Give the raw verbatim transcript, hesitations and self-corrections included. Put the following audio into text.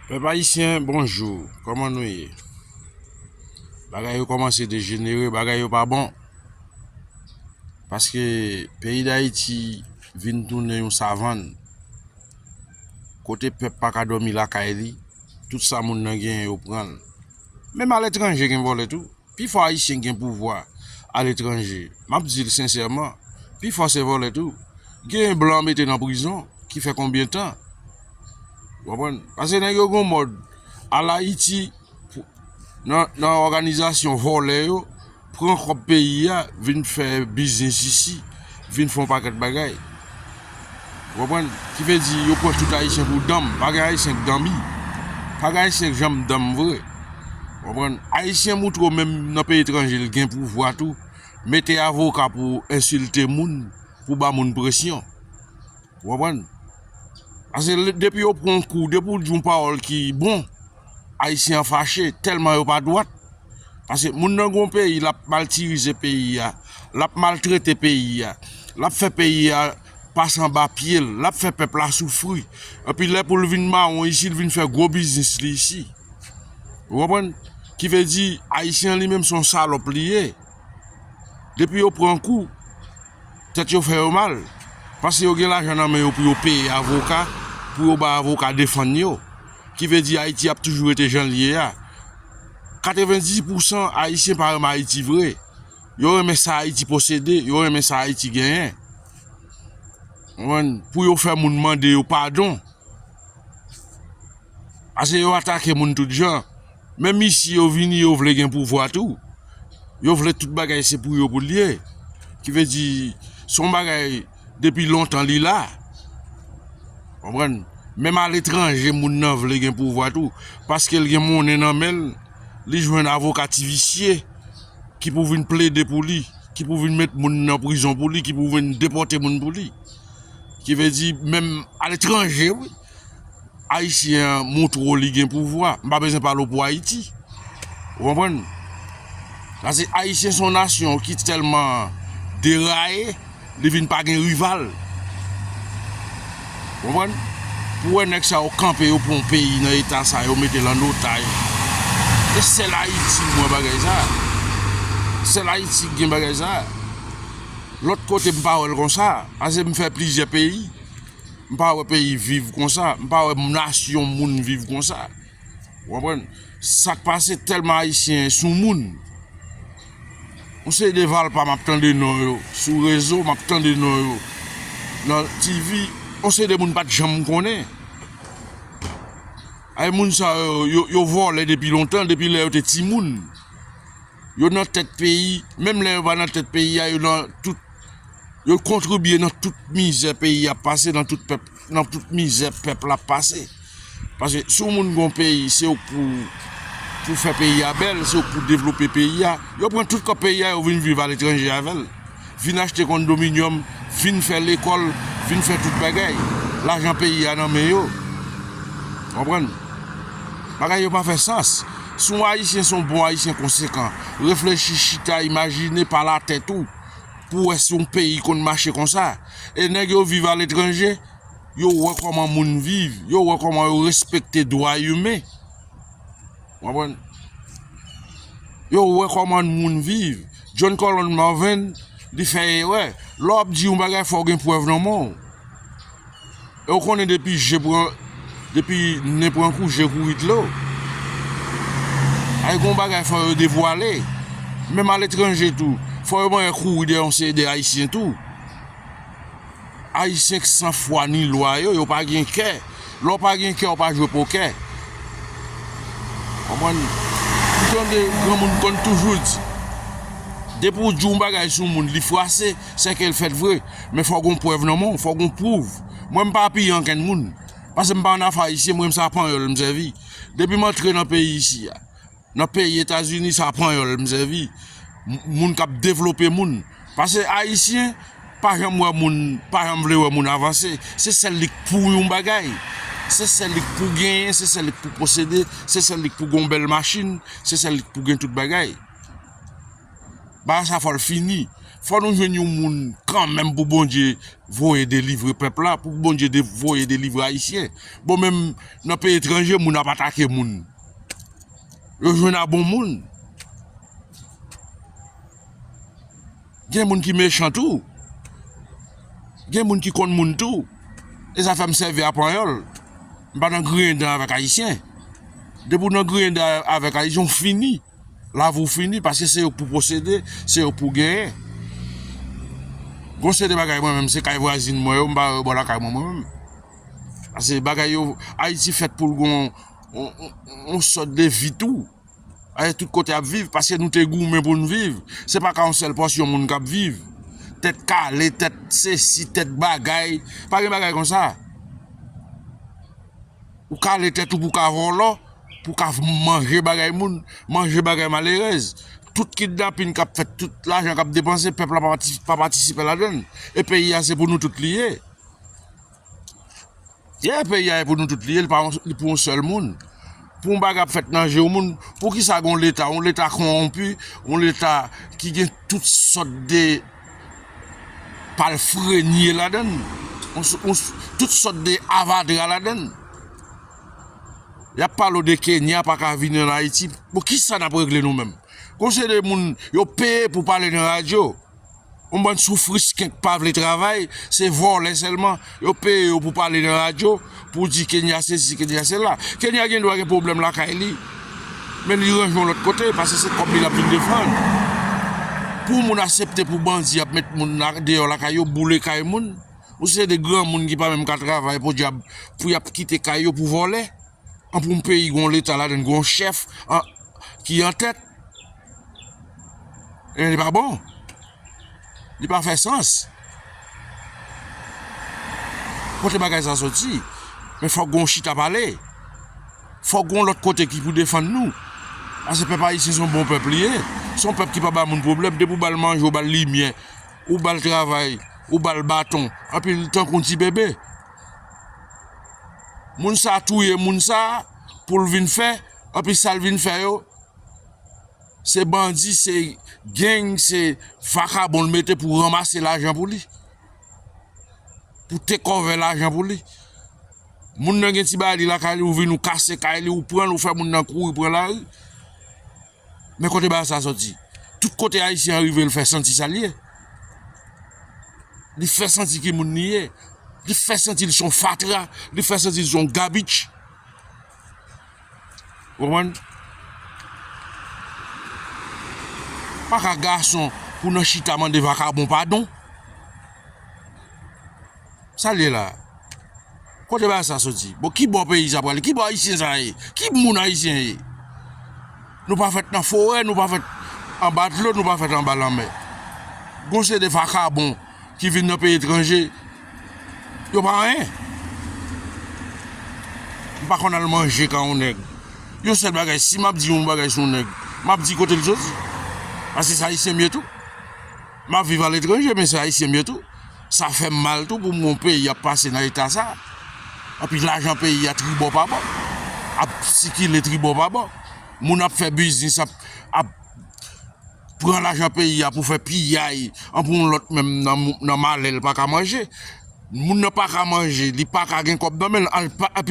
Pèp ayisyen, bonjou. Kòman nou ye? Bagay yo kòmanse dejenere, bagay yo pa bon. Paske peyi Dayiti vin tounen yon savann. Kote pèp pa ka dòmi lakay li, tout sa moun nan genyen yo pran l. Menm aletranje gen vòlè tou. Pifò ayisyen gen pouvwa aletranje. M ap di l sensèman, pifò se vòlè tou. Gen blan mete nan prizon ki fè konbyen tan? Ou konprann? Paske nèg yo gon mòd al Ayiti pou, nan, nan òganizasyon vòlè yo, pran kòb peyi a, vin fè biznis isi, vin fè yon pakèt bagay. Ou konprann? Ki vle di, yo pran tout ayisyen pou danm. Pa gen ayisyen k danmi. Pa gen ayisyen k janm danm vre. Ou konprann? Ayisyen moutre w menm nan peyi etranje, l gen pouvwa tou. Mete avoka pou ensilte moun, pou ba moun presyon. Ou konprann? Paske le, depi yo pran yon kou, depi w di yon pawòl ki bon, ayisyen an fache, tèlman yo pa dwat. Paske moun nan gon peyi, l ap maltirize peyi a, l ap maltrete peyi a, l ap fè peyi a pase anba pye l, l ap fè pèp la soufri. Epi lè pou l vin mawon isi, l vin fè gwo biznis li isi. Ou konprann? Ki vle di, ayisyen an li menm se yon salòp li ye. Depi yo pran kou, tèt yo fè yo mal. Paske yo gen lajan nan men yo pou yo peye avoka, pou yo bay avoka defann yo. Ki vle di Ayiti ap toujou rete jan l ye a. Katrevenndis pousan Ayisyen pa renmen Ayiti vre. Yo renmen sa Ayiti posede, yo renmen sa Ayiti genyen. Ou konprann? Pou yo fè moun mande yo padon. Paske yo atake moun tout jan. Menm isi yo vini, yo vle gen pouvwa tou. Yo vle tout bagay se pou yo pou l ye. Ki vle di, se yon bagay depi lontan li la. Konprann? Menm aletranje, moun nan vle gen pouvwa tou. Paske l gen monnen nan men l, li jwenn avoka ti visye ki pou vin plede pou li, ki pou vin met moun nan prizon pou li, ki pou vin depòte moun pou li. Ki vle di, menm aletranje, wi. Ayisyen an montre w li gen pouvwa. M pa bezwen pale w pou Ayiti. Ou konprann? Paske Ayisyen se yon nasyon ki tèlman deraye, li vin pa gen rival. Ou konprann? Pou wè nèg sa yo kanpe, yo pran yon peyi nan eta sa, yo mete l an otaj. E sèl Ayiti m wè bagay sa. Sèl Ayiti ki gen bagay sa. Lòt kote m pa wè l konsa. Paske m fè plizyè peyi. M pa wè peyi viv konsa. M pa wè nasyon moun viv konsa. Ou konprann? Sa k pase, tèlman Ayisyen soumoun. Yon seri de valpa m ap tande non yo sou rezo, m ap tande non yo nan T V. Yon seri de moun m pa t janm konnen. Ay, moun sa yo, yo, yo vòlè depi lontan, depi lè yo te timoun. Yo nan tèt peyi, menm lè yo pa nan tèt peyi a, yo nan tout, yo kontribye nan tout mizè peyi a ap pase, nan tout pèp, nan tout mizè pèp la ap pase. Paske si yon moun gon peyi, se ou k pou, pou fè peyi a bèl, se ou k pou devlope peyi a. Yo pran tout kòb peyi a, yo vin viv aletranje avè l. Vin achte kondominyòm, vin fè lekòl, vin fè tout bagay. Lajan peyi a nan men yo. Konprann? Bagay yo pa fè sans. Si yon Ayisyen se yon bon Ayisyen konsekan, reflechi, chita, imajine, pale a tèt ou, pou w wè si yon peyi konn mache konsa. E nèg yo viv aletranje, yo wè kòman moun viv, yo wè kòman yo respekte dwa imen. Ou konprann? Yo wè kòman moun viv. John Colon Marvin, li fè erè. Lè w ap di yon bagay, fò w gen prèv nan men w. E w konnen depi je pran, depi nen pran kou, je kouri dlo. Ay, gon bagay fò yo devwale. Menm aletranje tou, fò yo manyen kouri dèyè yon seri de Ayisyen tou. Ayisyen k san fwa ni lwa yo, yo pa gen kè. Lè w pa gen kè, w pa jwe pokè. Konprann? M tande granmoun konn toujou di, depi w di yon bagay sou moun, li frase, sèke l fèt vre. Men fò gon prèv nan men w, fò gon pwouv. Mwen, m pa apiye ankenn moun. Paske m pa ann afè ayisyen, mwen, m se panyòl m sèvi. Depi m antre nan peyi isi a, nan peyi Etazini, se panyòl m sèvi. M-, moun k ap devlope moun. Paske ayisyen pa janm wè moun, pa janm vle wè moun avanse. Se sèl li k pou yon bagay. Se sèl li k pou genyen, se sèl li k pou posede, se sèl li k pou gon bèl machin, se sèl li k pou gen tout bagay. Bagay sa fò l fini. Fò nou jwenn yon moun kanmenm pou Bondye voye delivre pèp la, pou Bondye de, voye delivre Ayisyen. Bon, menm nan peyi etranje, moun ap atake moun. Yo jwenn a bon moun. Gen moun ki mechan tou. Gen moun ki konn moun tou. E sa fè m sèvi a panyòl. M pa nan griyen dan avèk Ayisyen. Depi w nan griyen dan avèk Ayisyen, w fini. Lavi w fini, paske se yo k pou posede, se yo k pou genyen. Gon seri de bagay mwen menm, se kay vwazin mwen yo, m pa wè bò lakay mwen mwen menm. Paske bagay yo, Ayiti fèt pou l gon yon, yon, yon sòt de vi tou. Ayè tout kote ap viv, paske nou te goumen pou n viv. Se pa ka yon sèl pòsyon moun k ap viv. Tèt kale, tèt sesi, tèt bagay. Pa gen bagay konsa. Ou kale tèt ou pou ka vòlò, pou ka manje bagay moun, manje bagay malerèz. Tout kidnapin k ap fèt, tout lajan k ap depanse, pèp la pa pati, pa patisipe ladan l. E peyi a se pou nou tout li ye. Yeah, peyi a e pou nou tout li ye, li pa yon, li pou yon sèl moun. Pou yon bagay ap fèt nan je yon moun, poukisa gen yon leta, yon leta kowonpi, yon leta ki gen tout sòt de palfrenye ladan l, yon s-, yon s-, tout sòt de avadra ladan l. Y ap pale w de Kenya pa ka vin ann Ayiti. Bon, kisa n ap regle nou menm? Gon seri de moun yo peye pou pale nan radyo. Yon bann soufrisken k pa vle travay, se vòlè sèlman. Yo peye yo pou pale nan radyo, pou di Kenya sesi, Kenya sela. Kenya gen dwa gen pwoblèm lakay li, men li ranje yon lòt kote, paske se kòb li l ap vin defann. Pou moun aksepte pou bandi ap met moun la, deyò lakay yo, boule kay moun, yon seri de granmoun ki pa menm ka travay, podyab, pou y ap kite kay yo pou vòlè. An pou yon peyi, gon leta ladan l, gon chèf an, ki an tèt. E li pa bon. Li pa fè sans. Kote bagay sa soti? Men fòk gon chita pale. Fòk gon lòt kote ki pou defann nou. Paske pèp ayisyen se yon bon pèp li ye. Se yon pèp ki pa ba moun pwoblèm. Depi w ba l manje, w ba l limyè, ou ba l travay, ou ba l baton, anpi l tankou yon ti bebe. Moun sa touye moun sa pou l vin fè, anpi sa l vin fè yo, se bandi, se gang, se vakabon l mete pou ranmase lajan pou li. Pou tekòvè lajan pou li. Moun nan gen ti bagay li lakay li, ou vin ou kase kay li, ou pran l, ou fè moun nan kouri pran lari. Men kote bagay sa soti? Tout kote Ayisyen an rive, l fè santi sa l ye. Li fè santi ki moun li ye. Li fè santi l se yon fatra. Li fè santi l se yon gabich. Ou konprann? Pa ka gason pou nan chita mande vakabon padon. Sa l ye la? Kote bagay sa soti? Bon, ki bò peyi sa prale? Ki bò Ayisyen sa ye? Ki moun Ayisyen ye? Nou pa fèt nan forè, nou pa fèt anba dlo, nou pa fèt anba lanmè. Gon seri de vakabon ki vin nan peyi etranje, yo pa anyen. M pa konn al manje kan yon nèg. Yon sèl bagay, si m ap di yon bagay sou yon nèg, m ap di kote l soti. Paske se Ayisyen m ye tou. M ap viv aletranje, men se Ayisyen m ye tou. Sa fè m mal tou pou m wè yon peyi ap pase nan eta sa. Anpi lajan peyi a tribò pa bò. Ap sikile tribò pa bò. Moun ap fè biznis, ap, ap pran lajan peyi a pou fè piyay. Anpi yon lòt menm nan, nan malè, l pa ka manje. Moun nan pa ka manje, li pa ka gen kòb nan men l, anpi